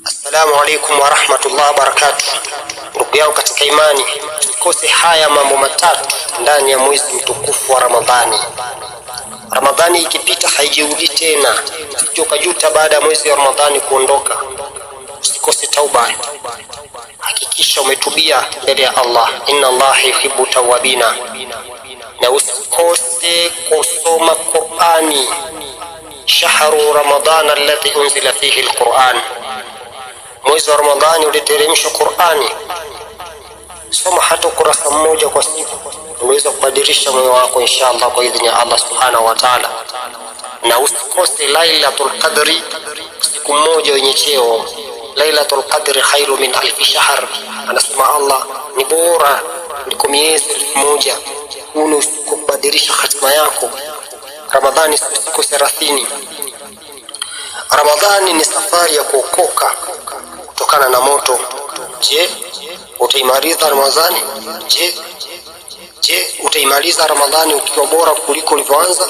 Assalamu alaikum warahmatullahi wabarakatuh. Ndugu yangu katika imani, usikose haya mambo matatu ndani ya mwezi mtukufu wa Ramadhani. Ramadhani ikipita haijirudi tena, usije ukajuta baada ya mwezi wa Ramadhani kuondoka. Usikose tauba, hakikisha umetubia mbele ya Allah, inna Allaha yuhibbu tawabina. Na usikose kusoma Qurani, shahru ramadana alladhi unzila fihi alquran, mwezi wa Ramadhani uliteremshwa Qurani. Soma hata ukurasa mmoja kwa siku, unaweza kubadilisha moyo wako inshallah, kwa idhini ya Allah subhanahu wa ta'ala. Na usikose Lailatul Qadri, siku mmoja wenye cheo. Lailatul Qadri khairu min alfi shahr, anasema Allah ni bora kuliko miezi 1000. Huu ni usiku kubadilisha hatima yako. Ramadhani si siku 30. Ramadhani ni safari ya kuokoka kutokana na moto. Je, utaimaliza Ramadhani? Je, utaimaliza Ramadhani ukiwa bora kuliko ulivyoanza?